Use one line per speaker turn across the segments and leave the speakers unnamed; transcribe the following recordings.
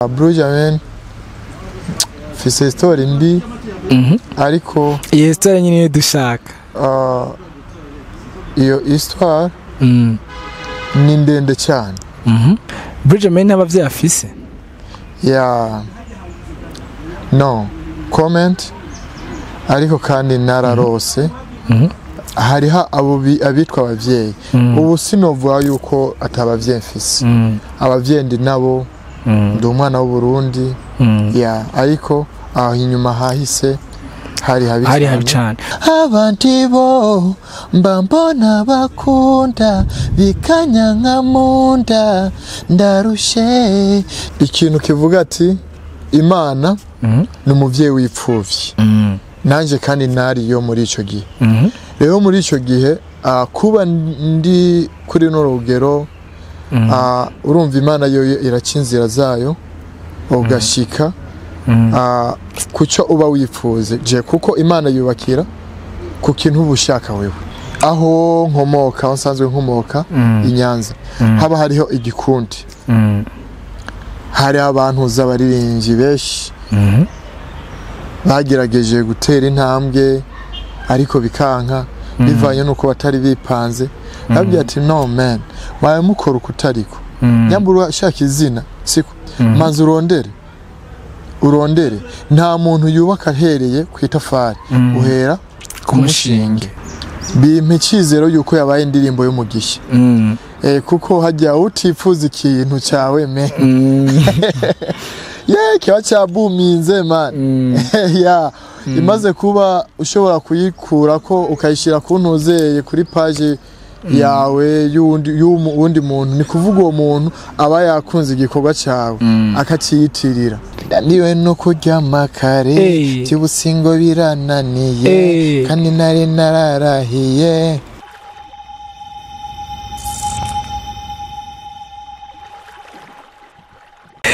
Brujamen mfise story mbi ariko
iyo histoire nyine niyo dushaka.
Iyo histoire ni ndende cyane.
Brujamen ntabavyeyi afise?
Ya, no comment, ariko kandi nararose hariho abo abitwa abavyeyi. Ubu sinovuga yuko atabavyeyi mfise, abavyeyi ndi nabo, ndi umwana w'Uburundi ya, ariko aho inyuma hahise hari habi.
Hari habi cyane.
Abandi bo mba mbona bakunda bikanyanka munda ndarushe. Ikintu kivuga ati Imana ni umuvyeyi w'ipfuvyi, nanje kandi nariyo muri ico gihe. Rero muri ico gihe kuba ndi kuri runo rugero, urumva Imana yo iraca inzira zayo ugashika kuco uba wifuze je, kuko Imana yubakira ku kintu uba ushaka wewe. Aho nkomoka, aho nsanzwe nkomoka i Nyanza, haba hariho igikundi, hari abantu z'abaririmbyi benshi bagerageje gutera intambwe ariko bikanka bivanye nuko batari bipanze. Nabwiye ati no man, wawe mukora ukutariko, nyambura ushaka izina siko manza urondere urondere. Nta muntu yubaka ahereye ku itafari, uhera
ku mushinge.
Bimpa icyizero yuko yabaye indirimbo y'umugisha, kuko hajya utifuza ikintu cyawe me ye kiba cyabuminze man. Ya, imaze kuba ushobora kuyikura ko ukayishyira ku ntuzeye kuri page yawe y'uwundi muntu, ni kuvuga uwo muntu aba yakunze igikorwa cyawe akaciyitirira. Ndaniwe no kuryama kare by'ubusingo birananiye kandi nari nararahiye.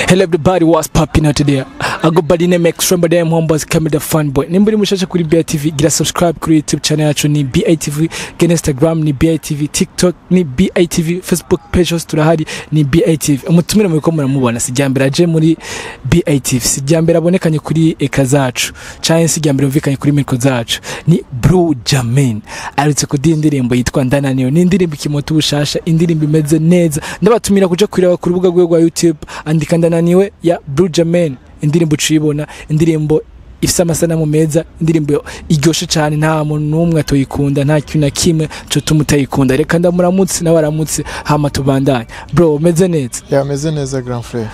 Hello everybody, what's popping out today? I go by the name Extreme, but I'm homeboys coming the fun boy. Nimburi mushasha kuri BITV, gira subscribe kuri YouTube channel yacu ni BITV, gena Instagram ni BITV, TikTok ni BITV, Facebook page hose turahari ni BITV. Umutumire muriko muramubona sijyambere aje muri BITV, sijyambere abonekanye kuri eka zacu, canke sijyambere umvikanye kuri mikro zacu. Ni Brujamen. Arutse kudiha indirimbo yitwa Ndananiwe. Ni indirimbo ikimoto ubushasha, indirimbo imeze neza. Ndabatumira kuja kureba ku rubuga rwe rwa YouTube, andika Ndananiwe ya Brujamen. Indirimbo ucibona, indirimbo ifise amasanamu meza, indirimbo iryoshe cyane, nta muntu n'umwe atoyikunda, nta kintu na kimwe cyo mutayikunda. Reka ndamuramutse n'abaramutse hama tubandanye. Bro, umeze neza?
Ya, meze neza grand frère.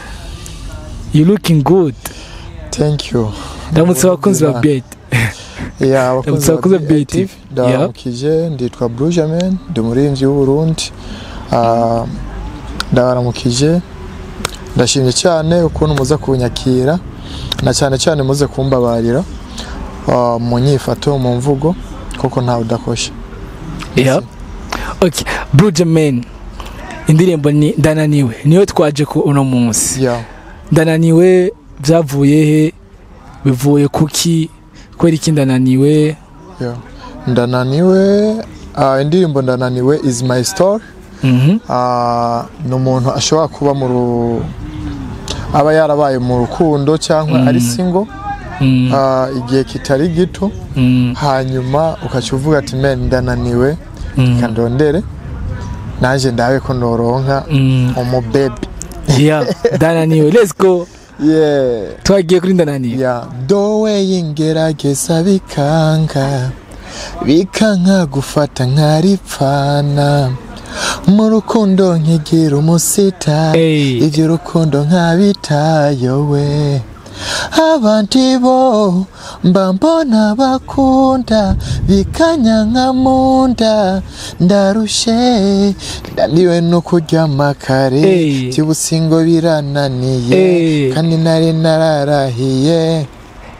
You looking good.
Thank you.
Ndamutse abakunzi ba BITV.
Ya, abakunzi
Ndamutse
ba
abakunzi ba
BITV,
BITV.
ndabaramukije, nditwa Brujamen, ndi umuririmbyi w'Uburundi. Ndabaramukije, ndashimye cyane ukuntu muza kunyakira na cyane cyane muze kumbabarira mu nyifato, mu mvugo, kuko ntawe udakosha.
Yeah. Okay, Brujamen, indirimbo ni Ndananiwe, niyo twaje ku uno munsi.
Ya.
Ndananiwe byavuye he? Bivuye kuki? Kweri iki Ndananiwe?
Ya. Ndananiwe, indirimbo Ndananiwe is my story. Ni umuntu ashobora kuba mu aba yarabaye mu rukundo cyangwa ari single igihe kitari gito, hanyuma ukaca uvuga ati men ndananiwe, reka ndondere nanje ndabe ko noronka umubebi.
Yeah, Ndananiwe, let's go.
Yeah.
Twagiye kuri Ndananiwe.
Yeah, dowe yingerageza bikanka bikanka gufata nkaripfana mu rukundo nkigira umusita, ivyo rukundo nkabitayowe. Abandi bo mba mbona bakunda bikanyanka munda ndarushe, ndaniwe no kuryama kare by'ubusingo birananiye kandi nari nararahiye.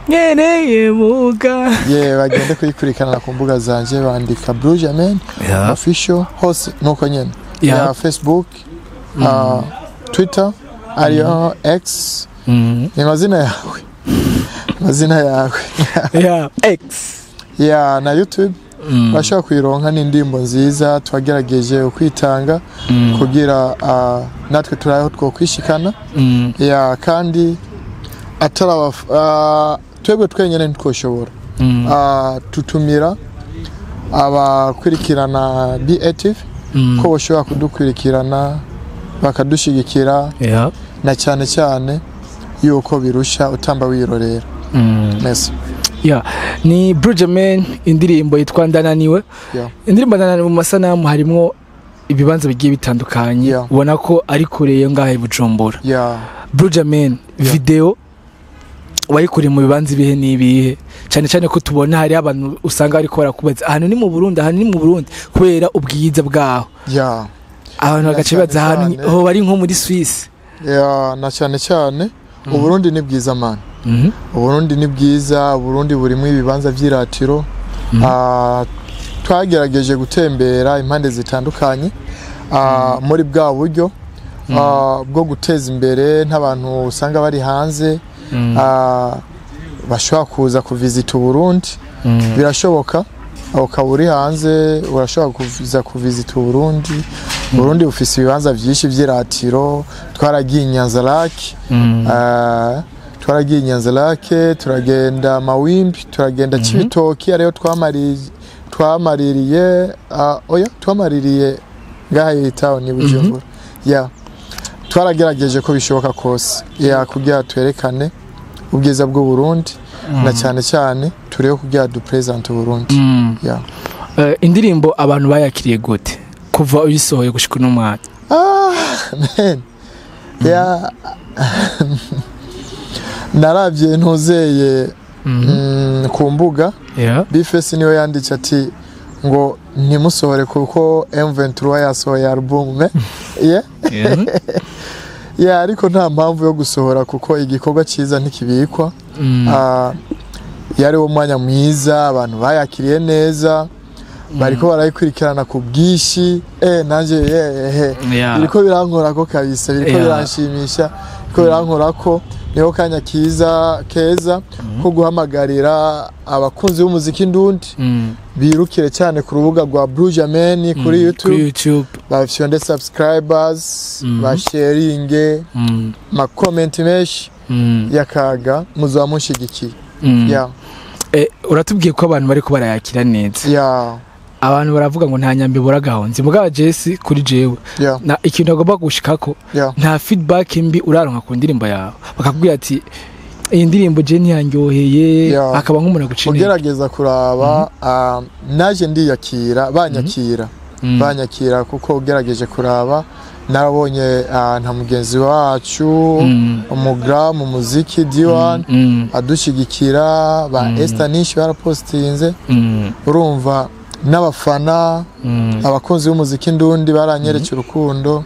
Nyeneye muga.
Ye, bagende kuyikurikirana ku mbuga zanje, bandika Brujamen official hose nuko nyene. Ya Facebook, Twitter, ariyo X. Ni mazina yawe. Mazina yawe.
Ya, X.
Ya, na YouTube. Bashobora kuyironka n'indirimbo nziza, twagerageje kwitanga kugira natwe turaho twokwishikana. Ya, kandi atari twebwe twenyene ntitwoshobora. Tutumira abakurikirana BATV ko bashobora kudukurikirana bakadushigikira, na cyane cyane yuko birusha utamba wirorera. Merci.
Yeah. Ni Brujaman, indirimbo yitwa Ndananiwe. Indirimbo Ndananiwe mu masanamu harimwo ibibanza bigiye bitandukanye, ubona ko ari kure yo ngahe Bujumbura. Brujaman, video wayikoreye mu bibanza ibihe n'ibihe, cyane cyane ko tubona hari abantu usanga ariko barakubaza ahantu ni mu Burundi, ahantu ni mu Burundi, kubera ubwiza bwaho. Abantu bagaca bibaza ahantu ho bari nko muri Swiss.
Na cyane cyane Uburundi ni bwiza man. Uburundi ni bwiza, Uburundi burimo ibibanza vy'iratiro. Twagerageje gutembera impande zitandukanye muri bwa buryo bwo guteza imbere n'abantu usanga bari hanze bashobora kuza kuvizita Uburundi. Birashoboka ukaba uri hanze urashobora kuza kuvizita Uburundi. Burundi bufise ibibanza vyinshi vy'iratiro. Twaragiye Nyanza-Lac, twaragiye Nyanza-Lac, turagenda Mawimbi, turagenda Cibitoki, ariyo twamaririye oya twamaririye ngaha yitaho ni Bujumbura. Yeah. Twaragerageje ko bishoboka kose kugira twerekane ubwiza bw'u Burundi, na cyane cyane turebe kugira du present Burundi.
Indirimbo abantu bayakiriye gute kuva uyisohoye gushika uno mwanya?
Man. Naravye ntuzeye ku mbuga. Bifesi niwe yanditse ati ngo ntimusohore kuko M23 yasohoye album. Ariko nta mpamvu yo gusohora kuko igikorwa cyiza ntikibikwa. Yari wo mwanya mwiza, abantu bayakiriye neza, bariko barayikurikirana ku bwinshi. Nanje biriko birankora ko kabisa, biriko biranshimisha, biriko birankora ko niho kanya kiza keza ko guhamagarira abakunzi b'umuziki ndundi birukire cyane ku rubuga rwa Brujaman kuri YouTube, bafyonde subscribers, basharinge, ma comment menshi yakaga muzamushigikiye.
Uratubwiye ko abantu bariko barayakira neza. Abantu baravuga ngo nta nyambi boragahonze mugaba Jesse kuri jewe na ikintu agomba gushikako nta feedback mbi uraronka ku ndirimbo yawe, bakakubwira ati iyi ndirimbo je ntiyanyoheye, akaba nk'umuntu agucinye.
Ugerageza kuraba naje ndiyakira, banyakira banyakira kuko ugerageje kuraba narabonye nta mugenzi wacu umugra mu muziki D1 adushigikira, ba Esther Nish barapostinze, urumva n'abafana abakunzi b'umuziki ndundi baranyeretse urukundo.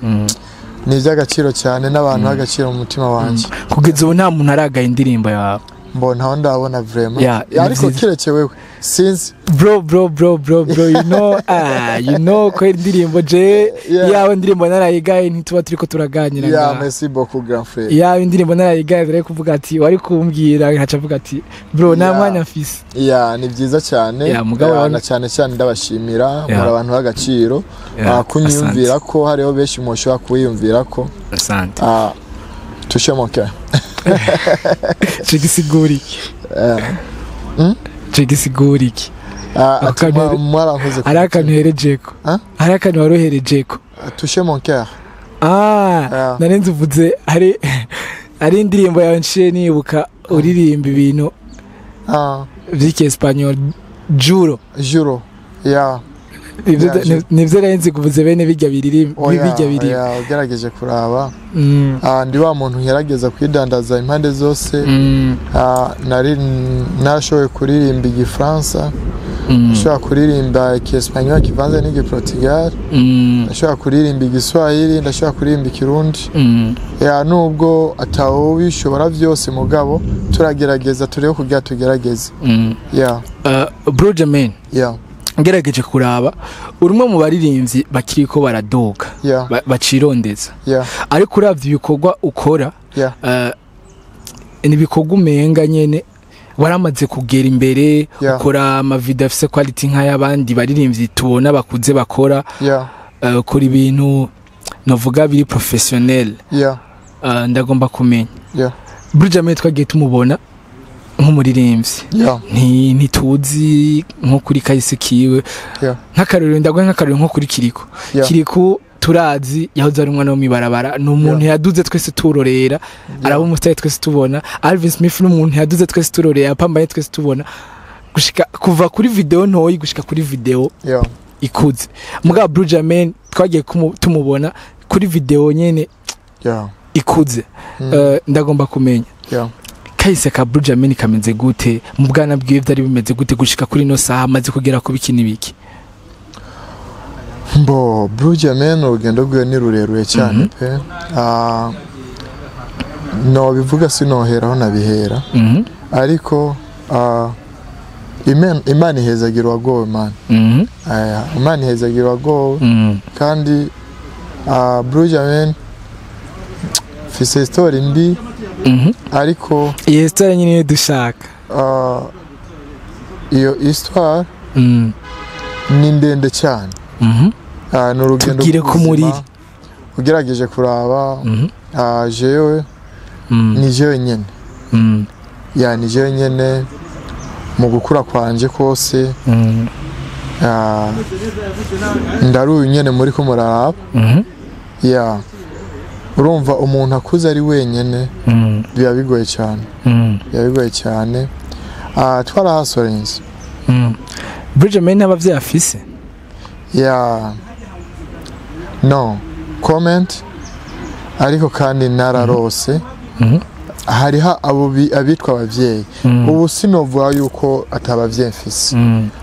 Ni iby'agaciro cyane n'abantu b'agaciro mu mutima wanjye.
Kugeza ubu nta muntu aragaye indirimbo yawe?
Mbona aho ndabona vraiment, ariko kireke wewe sinzi
bro you know you know ko indirimbo je yawe indirimbo narayigaye ntituba turiko turaganira
nga. Merci beaucoup grand frère.
Yawe indirimbo narayigaye dore kuvuga ati wari kumbwira nkaca avuga ati bro nta mwanya mfise.
Ni byiza cyane, na cyane cyane ndabashimira muri abantu b'agaciro kunyumvira ko hariho benshi mushobora kuyumvira ko.
Asante.
Touchez mon cœur.
Chigisiguriki. Chigisiguriki. Arakanu herejeko. Arakanu waroherejeko.
Touchez mon cœur.
Narenze uvuze hari indirimbo yawe nciye nibuka uririmba ibintu vy'iki Espagnol Juro.
Juro.
Nivyo narenze kuvuze bene bijya biririmba bijya biririmba.
Ugerageje kuraba. Ndi wa muntu ngerageza kwidandaza impande zose. Nari narashoboye kuririmba igifaransa, nshobora kuririmba ikiespanyol kivanze n'igiportugal, ndashobora kuririmba igiswahili, ndashobora kuririmba ikirundi. Nubwo atawubishobora byose mugabo turagerageza, turiho kugira tugerageze.
Brujaman, ngerageje kuraba urumwe mu baririmbyi bakiriko baradoga bacirondeza, ariko uravye ibikorwa ukora ni ibikorwa umenga nyene Waramaze kugera imbere, ukora amavideo afise quality nk'ay'abandi baririmbyi tubona bakuze bakora, ukora ibintu novuga biri professionnel. Ndagomba kumenya, Blue Jamel twagiye tumubona nk'umuririmbyi, ntituzi nko kuri kahise kiwe. Nk'akarorero, ndaguha nk'akarorero nko kuri Kiriko. Kiriko turazi yahoze ari umwana wo mw'ibarabara, ni umuntu yaduze twese turorera, araba umusitari twese tubona. Alvin Smith ni umuntu yaduze twese turorera, yapambaye twese tubona, gushika kuva kuri video ntoyi gushika kuri video ikuze. Mugabo Blue Jamel twagiye tumubona kuri video nyene ikuze. Ndagomba kumenya kahise ka Blue Jamel kameze gute, mu bwana bwiwe vyari bimeze gute, gushika kuri ino saha amaze kugera ku biki n'ibiki?
Mbo Blue Jamel, urugendo rwiwe ni rurerure cyane pe. No bivuga sinohera aho nabihera, ariko Imana ihezagira uwagowe, man. Aya, Imana ihezagira uwagowe. Kandi Blue Jamel mfise story mbi, ariko
Iyo story nyine niyo dushaka.
Iyo histoire ni ndende cyane. Ni urugendo
Tubwire ko
rw'ubuzima.
Muriri.
Ugerageje kuraba, jewe ni jewe nyene, ya, ni jewe nyene mu gukura kwanje kose. Ndaruyu nyene muri ko muraraba. Ya, urumva umuntu akuze ari wenyene, biba bigoye cyane, biba bigoye cyane. Twarahasorenze.
Blue Jamel n'abavyeyi afise?
Ya, no comment, ariko kandi nararose. Hariho abo abitwa abavyeyi. Ubu sinovuga yuko atabavyeyi mfise.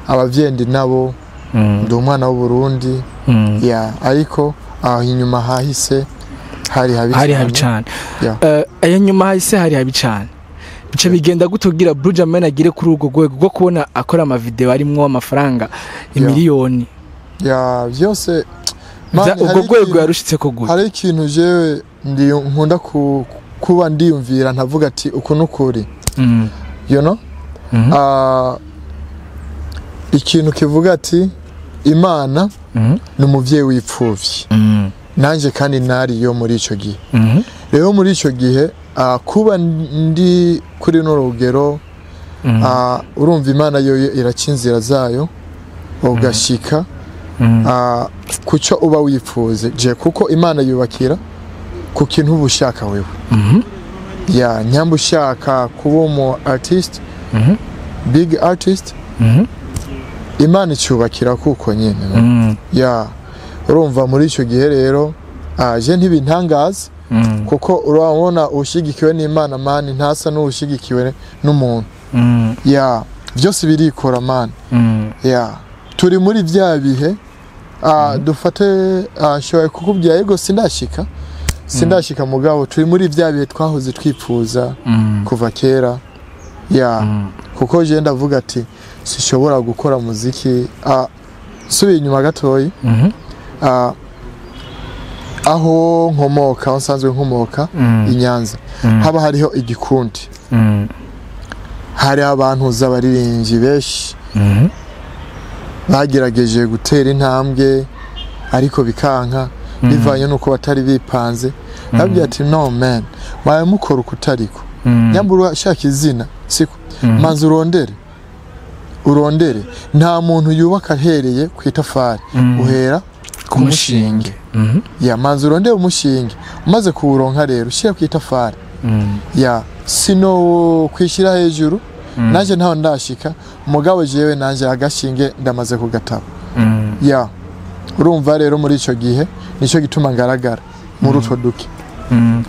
Abavyeyi ndi nabo. Ndi umwana w'Uburundi. Ya, ariko aho inyuma hahise hari habi
Hari habi
cane.
cane.
Ya.
Ayo nyuma hahise hari habi cane, bice bigenda gute kugira Blue Jamel agere kuri urwo rwego rwo kubona akora amavideo arimwo amafaranga imiliyoni?
Ya, byose man,
Ubwo
hari
rwego yarushitseko gute?
Hari ikintu jewe ndi nkunda kuba ndiyumvira, ntavuga ati uku nukuri, you know? Ikintu kivuga ati Imana ni umuvyeyi w'ipfuvyi. Nanje kandi nariyo muri ico gihe. Rero muri ico gihe, kuba ndi kuri runo rugero, urumva Imana yoyo iraca inzira zayo ugashika kuco uba wifuze je, kuko Imana yubakira ku kintu uba ushaka wewe. Ya, nyamba ushaka kuba umu artist, big artist, Imana icyubakira kuko nyine. Ya, urumva muri icyo gihe rero, je ntibintangaza, kuko urabona ushigikiwe n'Imana, man, ntasa n'ushigikiwe n'umuntu. Ya, byose birikora, man. Ya, turi muri bya bihe, dufate, nshoboye kukubwira, yego, sindashika, mugabo turi muri bya bihe twahoze twipfuza kuva kera. Ya, kuko je ndavuga ati sishobora gukora muziki. Subiye inyuma gatoyi, aho nkomoka, aho nsanzwe nkomoka i Nyanza, haba hariho igikundi, hari abantu z'abaririmbyi benshi bagerageje gutera intambwe ariko bikanka bivanye nuko batari bipanze. Nabwiye ati: "No man, wawe mukora ukutariko." Nyambura ushaka izina siko, manza urondere, urondere. Nta muntu yubaka ahereye ku itafari, uhera
ku mushinge.
Ya, manza urondere umushinge, umaze kuwuronka rero ushyire ku itafari. Ya, sino kwishyira hejuru nanjye ntaho ndashika, umugabo jewe nanjye agashinge ndamaze kugataba. Ya, urumva rero muri icyo gihe nicyo gituma ngaragara muri utwo duke.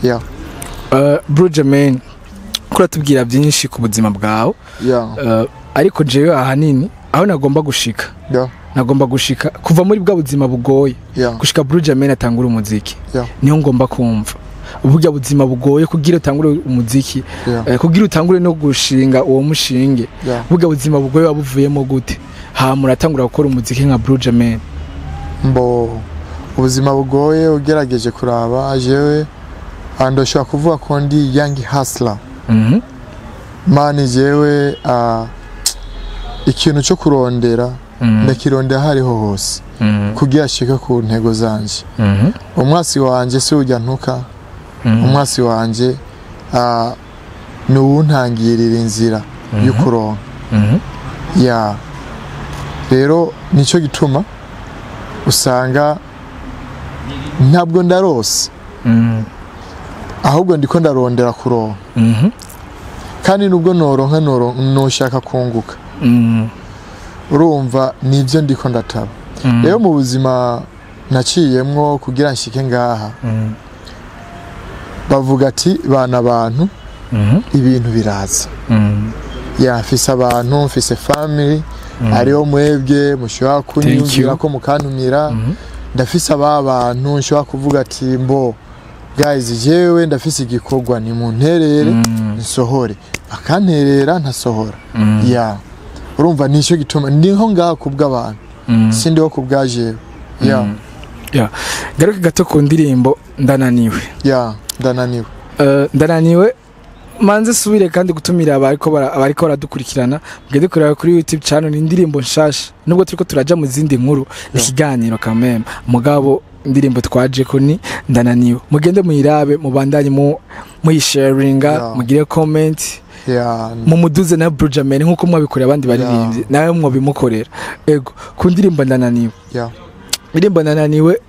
Ya.
Blue Jermaine, kuratubwira byinshi ku buzima bwawe. Ariko jewe ahanini aho nagomba gushika, nagomba gushika kuva muri bwa buzima bugoye gushika Blue Jermaine atangura umuziki. Niho ngomba kumva uburyo buzima bugoye kugira utangure umuziki, kugira utangure no gushinga uwo mushinge. Burya buzima bugoye wabuvuyemo gute, hama uratangura gukora umuziki nka Blue Jermaine?
Mbo ubuzima bugoye, ugerageje kuraba jewe, ndoshobora kuvuga ko ndi young hustler. Mani, jewe ikintu cyo kurondera ndakirondera hariho hose kugira ashike ku ntego zanje. Umwasi wanje si ujya ntuka, umwasi wanje ni uwuntangirira inzira yo kuronka. Ya, rero nicyo gituma usanga ntabwo ndarose, ahubwo ndiko ndarondera kuronka. Kandi nubwo noronka, noshaka kunguka. Urumva nibyo ndiko ndataba. Rero mu buzima naciyemwo kugira nshike ngaha, bavuga ati bana abantu, ibintu biraza. Ya, mfise abantu, mfise family, ariho mwebwe mushobora kunyumvira
you.
ko mukantumira. Ndafise aba bantu nshobora kuvuga ati: "Mbo guys, jewe ndafise igikorwa, ni munterere nsohore." Akanterera ntasohora. Ya, urumva nicyo gituma ndiho ngaha kubw'abantu, sindiho kubwa jewe. Ya.
Ya, garuke gato ku ndirimbo "Ndananiwe".
Ya, "Ndananiwe".
Ndananiwe, manze subire kandi gutumira abariko baradukurikirana, mugende kureba kuri YouTube channel. Ni indirimbo nshasha, nubwo turiko turaja mu zindi nkuru, ni ikiganiro kameme, mugabo indirimbo twaje ko ni "Ndananiwe". Mugende muyirabe, mubandanye mu muyisharinga, mugire comment, mumuduze na Brujaman nkuko mwabikorera abandi baririmbyi, nawe mwabimukorera. Ego, ku ndirimbo "Ndananiwe". Indirimbo "Ndananiwe",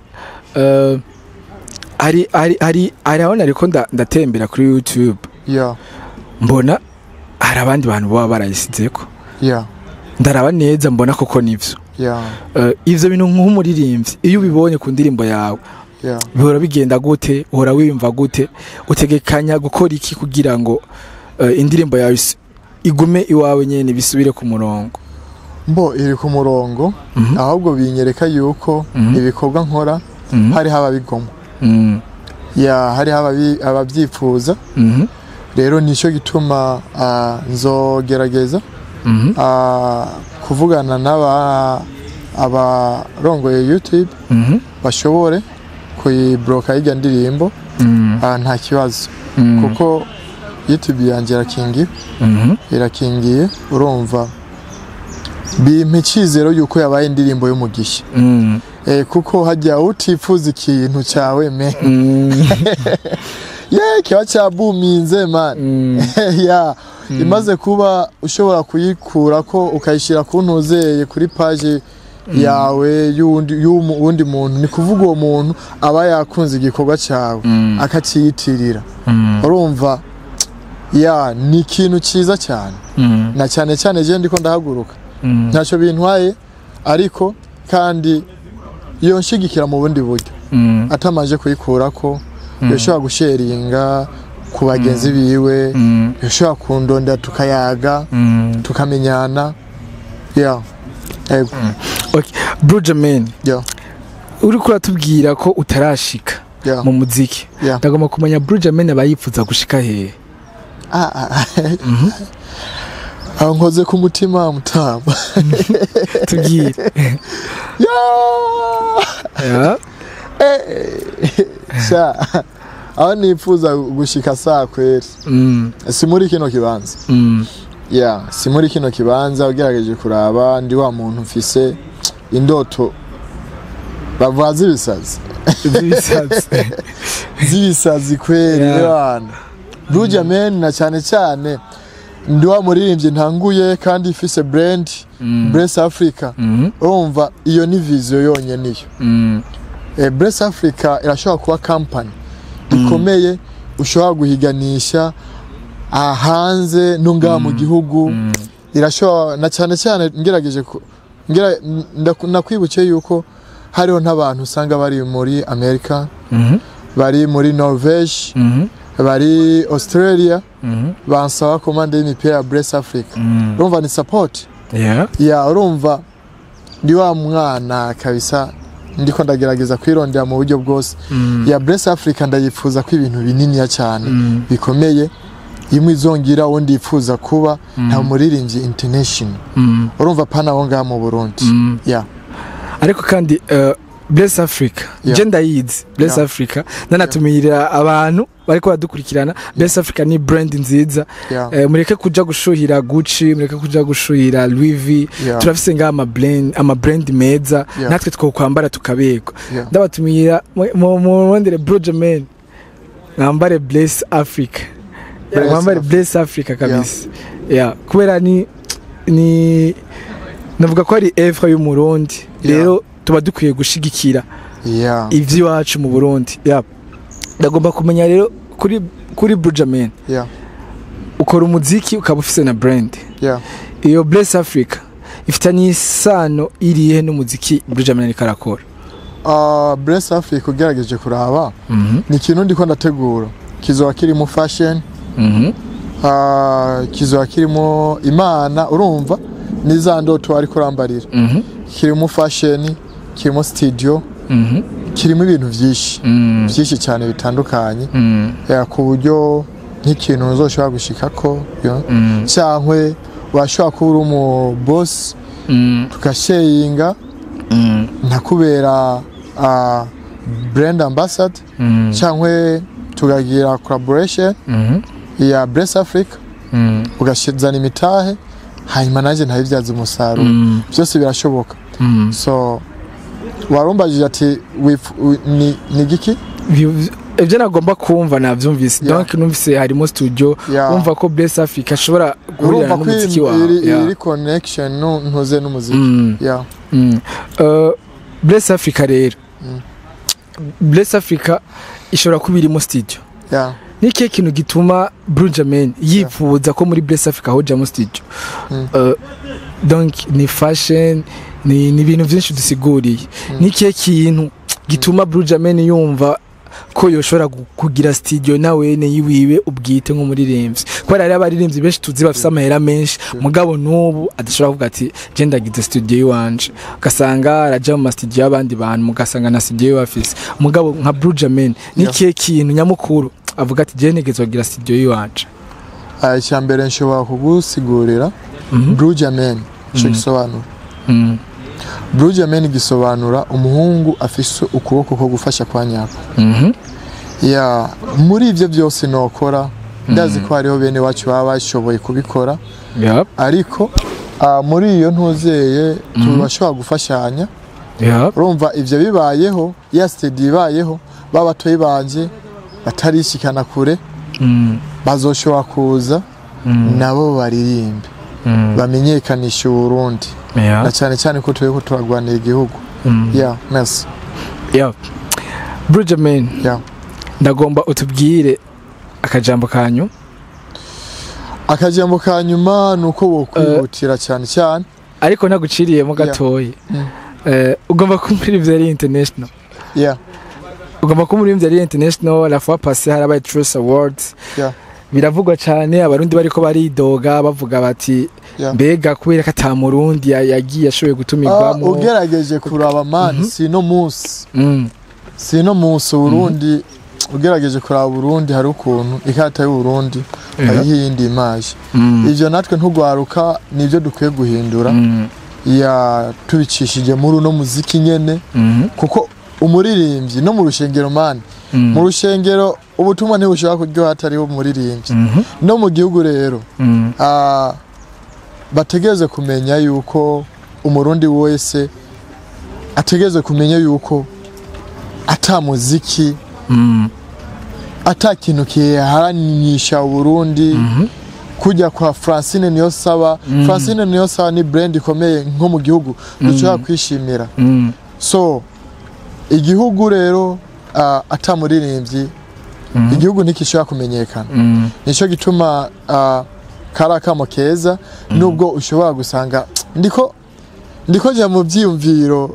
hari aho nariko ndatembera kuri YouTube, mbona hari abandi bantu baba barayisizeko. Ndaraba neza, mbona koko nivyo. Ivyo bintu nk'umuririmbyi, iyo ubibonye ku ndirimbo yawe, bihora bigenda gute? Uhora wiyumva gute? Utegekanya gukora iki kugira ngo indirimbo yawe igume iwawe nyene, bisubire ku murongo?
Mbo iri ku murongo. Ahubwo binyereka yuko ibikorwa nkora hariho ababigomwa. Ya, hariho ababyifuza. Rero nicyo gituma nzogerageza kuvugana n'aba abarongoye YouTube, bashobore kuyibloka hirya ndirimbo. Nta kibazo, kuko YouTube yanjye irakingiye, irakingiye. Urumva bimpa icyizero yuko yabaye indirimbo y'umugisha. Kuko hajya utifuza ikintu cyawe me ye kiba cyabuminze man. Ya, imaze kuba ushobora kuyikura ko ukayishyira ku ntuzeye kuri page yawe y'uwundi muntu, ni kuvuga uwo muntu aba yakunze igikorwa cyawe akaciyitirira. Urumva, ya, ni ikintu cyiza cyane, na cyane cyane je ndiko ndahaguruka, ntacyo bintwaye, ariko kandi iyo nshigikira mu bundi buryo atamaje kuyikurako, yoshobora gusharinga ku bagenzi biwe, yoshobora kundondera tukayaga, tukamenyana. Ya, ego.
Okay. Brujaman, uriko uratubwira ko utarashika mu muziki. Ndagomba kumenya, Brujaman aba yifuza gushika hehe?
Ah, ah. Aho nkoze ku mutima, mutama.
Tubwire.
Ya. Sha, aho nifuza gushika saa kweri, si muri kino kibanza. Ya, si muri kino kibanza. Ugerageje kuraba, ndi wa muntu mfise indoto bavuga z'ibisazi.
Z'ibisazi.
Z'ibisazi kweri. Bana Brujaman, na cyane cyane ndi wa muririmbyi ntanguye kandi ifise brand, Bless Africa. Urumva iyo ni vision yonyene iyo. Bless Africa irashobora kuba company ikomeye ushobora guhiganisha hanze no ngaha mu gihugu. Irashobora, na cyane cyane ngerageje ndakwibukiye yuko hariho n'abantu usanga bari muri Amerika, bari muri Norvege, bari Australia, bansaba commande y'imipira ya Bless Africa. Urumva ni support. Ya, urumva ndi wa mwana kabisa ndiko ndagerageza kwirondera mu buryo bwose. Ya, Bless Africa ndayifuza ko ibintu bininiya cyane, bikomeye, imwe izongira uwo ndifuza kuba nta muririmbyi international. Urumva pana wo ngaha mu Burundi. Ya.
Ariko kandi Bless Africa, je ndayizi Bless Africa, ndanatumirira abantu bariko baradukurikirana. Bless Africa ni brand nziza. Mureke kuja gushuhira Gucci, mureke kuja gushuhira Louis V. Turafise ngaha ama brand meza, natwe twokwambara tukaberwa. Ndabatumira murondere Bujaman, mwambare Bless Africa.
Bless
Mwambare
Africa.
Bless Africa kabisa, yeah, kubera ni navuga ko ari œuvre y'Umurundi. Rero tuba dukwiye gushigikira ivy'iwacu mu Burundi. Yeah. Ndagomba kumenya rero kuri Bujaman, ukora umuziki ukaba ufise na brand. Iyo Bless Africa ifitanye isano irihe n'umuziki Bujaman ariko arakora?
Bless Africa, ugerageje kuraba, ni ikintu ndiko ndategura kizoba kirimo fashion, kizoba kirimo Imana, urumva niza ndoto ariko urambarira. Kirimo fashion, kirimo studio, kirimo ibintu vyinshi, byinshi cyane bitandukanye. Yeah, ku buryo nk'ikintu uzoshobora gushikako, cyangwa washobora kuba uri umu boss, tugasharinga, nkakubera brand ambassador, cyangwa tukagira collaboration ya Bless Africa, ugashizana imitahe, hanyuma nanjye ntabibyaza umusaruro. Byose birashoboka. So warumbajije ati ni giki?
Ibyo nagomba kumva nabyumvise. Donc numvise harimo studio. Umva ko Bless Africa ashobora guhurira
Urumva ko
n'umuziki wawe.
iri iri connection ntuze n'umuziki. Yeah.
Bless Africa rero, Bless Africa ishobora kuba irimo studio. Ni ikihe kintu gituma Bujaman yifuza ko muri Bless Africa hojamo studio? Donc ni fashion, ni ibintu byinshi dusiguriye. Ni ikihe kintu gituma Bujaman yumva ko yoshobora kugira studio nawe ne yiwiwe ubwite nk'umuririmbyi? Kubera hariho abaririmbyi benshi tuzi bafise amahera menshi, mugabo n'ubu adashobora kuvuga ati je ndagize studio yiwanje, ugasanga araja mu ma studio y'abandi bantu, mugasanga na studio yiwe afise. Mugabo nka Bujaman, ni ikihe kintu nyamukuru avuga ati je ntegerezwa kugira studio yiwanje?
Icya mbere nshobora kugusigurira Bujaman ico gisobanura. Bujaman gisobanura umuhungu afise ukuboko ko gufasha kwa nyako. Ya, muri ivyo byose nokora, ndazi ko hariho bene wacu baba bashoboye kubikora, ariko muri iyo ntuzeye turashobora gufashanya. Urumva ivyo bibayeho, ya studio ibayeho, batoyi banje batarishikana kure bazoshobora kuza nabo baririmbe, bamenyekanishe Uburundi, na cyane cyane ko turiko turagwanira igihugu. Yeah, merci.
Yeah. Bujaman, ndagomba utubwire akajambo kanyu.
Akajambo ka nyuma ni uko bokwihutira cyane cyane.
Ariko ntaguciriyemo gatoyi. Ugomba kuba umuririmbyi ari international. Ugomba kuba umuririmbyi ari international. La fois passée harabaye Trace Awards. Biravugwa cyane, Abarundi bariko baridoga bavuga bati mbega kubera ko ata Murundi yagiye ashoboye gutumirwamo?
Ugerageje kuraba man, si no munsi, si no munsi Burundi, ugerageje kuraba Burundi, hari ukuntu ikarata y'u Burundi hariho iyindi image. Ivyo natwe ntugwaruka nivyo dukwiye guhindura, ya, tubicishije muri uno muziki nyene, kuko umuririmbyi no mu rushengero man, mu rushengero ubutumwa ntibushobora kuryoha hatariho umuririmbyi. No mu gihugu rero, bategereze kumenya yuko Umurundi wese ategereze kumenya yuko ata muziki, ata kintu kiharanisha Uburundi. Kujya kwa Francine Niyonsaba, Francine Niyonsaba ni brand ikomeye nko mu gihugu dushobora kwishimira. So igihugu rero, ata muririmbyi, igihugu ntikishobora kumenyekana. Nico gituma kari akamo keza, nubwo ushobora gusanga ndiko jya mu byiyumviro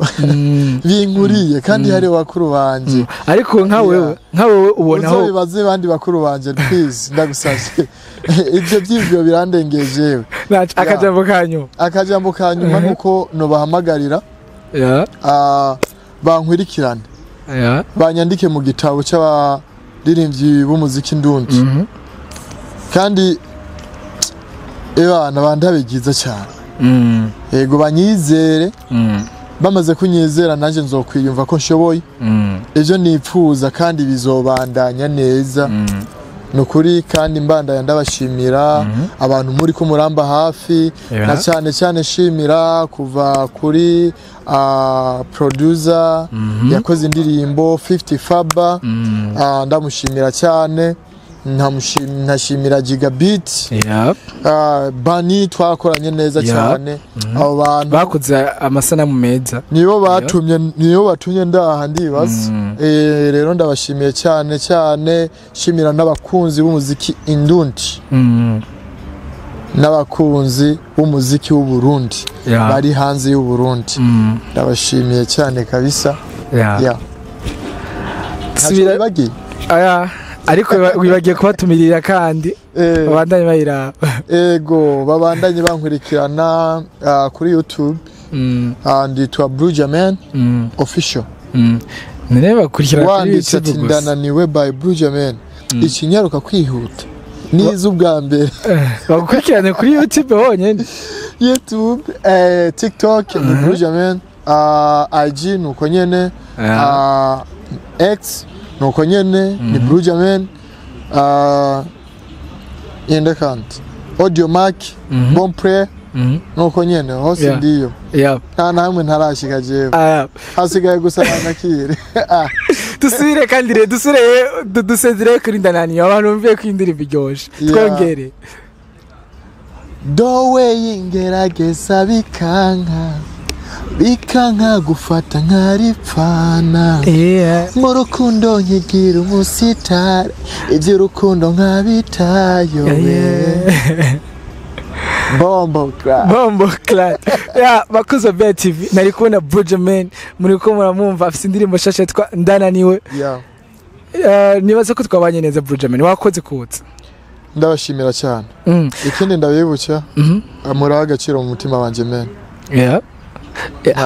binkuriye, kandi hari bakuru banje.
Ariko nka wewe, nka wewe ubona aho
Uzobibaze bandi bakuru banje, please, ndagusavye, ibyo byiyumviro birandengejewe.
Akajambo kanyu.
Akajambo ka nyuma nuko nobahamagarira bankwirikirane, banyandike mu gitabo cy'abaririmbyi b'umuziki ndundi. Kandi ebana bandabe byiza cyane. Yego, banyizere. Bamaze kunyizera, nanjye nzokwiyumva ko nshoboye ibyo nipfuza kandi bizobandanya neza. Ni ukuri, kandi mbandanya ndabashimira abantu muri ko muramba hafi, na cyane cyane nshimira kuva kuri producer yakoze indirimbo 50 Faba. Ndamushimira cyane, nkashimira Gigabit, Bani twakoranye neza cyane. Abo bantu
bakoze amasanamu meza.
Nibo batumye ndaha, ndibaza. Rero ndabashimiye cyane cyane, shimira n'abakunzi b'umuziki indundi n'abakunzi b'umuziki w'u Burundi bari hanze y'u Burundi. Ndabashimiye cyane kabisa. Yeah. Ntacyo wibagiye?
Aya, ariko wibagiye kubatumirira kandi babandanye bayiraba.
Ego, babandanye bankurikirana kuri YouTube. Nditwa Blue Jaman Official.
None bakurikirana kuri
Wanditse ati
YouTube gusa?
"Ndananiwe" by Blue Jaman, ikinyaruka kwihuta niza ubwa mbere.
Bagukurikirane kuri YouTube honyine?
YouTube, TikTok ni Blue Jaman, IG nuko nyene, X nuko nyene ni Blue Jaman, inde kandi Audiomack, Boomplay nuko nyene hose. Ndiyo. Nta namwe ntarashika jewe. Hasigaye gusa nakire.
Dusubire kandi rero, dusubire dusezere kuri "Ndananiwe", abantu bumviye ko indirimbo iryoshe. Twongere.
Dowe yingerageza bikanka bikanka gufata nkaripfana, mu rukundo nkigira umusitari, iby'urukundo nkabitayobe. Bombo clat.
Bombo clat ya bakuze ba TV. Nari kubona Bujaman, muri ko muramwumva, afite indirimbo nshasha yitwa "Ndananiwe". Nibaza ko twabanye neza. Bujaman, wakoze kuza.
Ndabashimira cyane. Ikindi ndabibutsa, muraho agaciro mu mutima wanjye, men.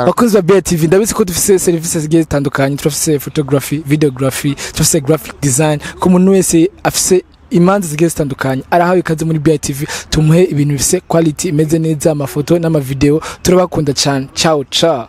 Bakunzi ba BTV, ndabizi ko dufise serivisi zigiye zitandukanye. Turafise photography, videography, turafise graphic design. Ku muntu wese afise imanza zigiye zitandukanye, arahawe ikaze muri BTV, tumuhe ibintu bifise quality imeze neza, amafoto n'amavideo. Turabakunda cyane. Ciao ciao.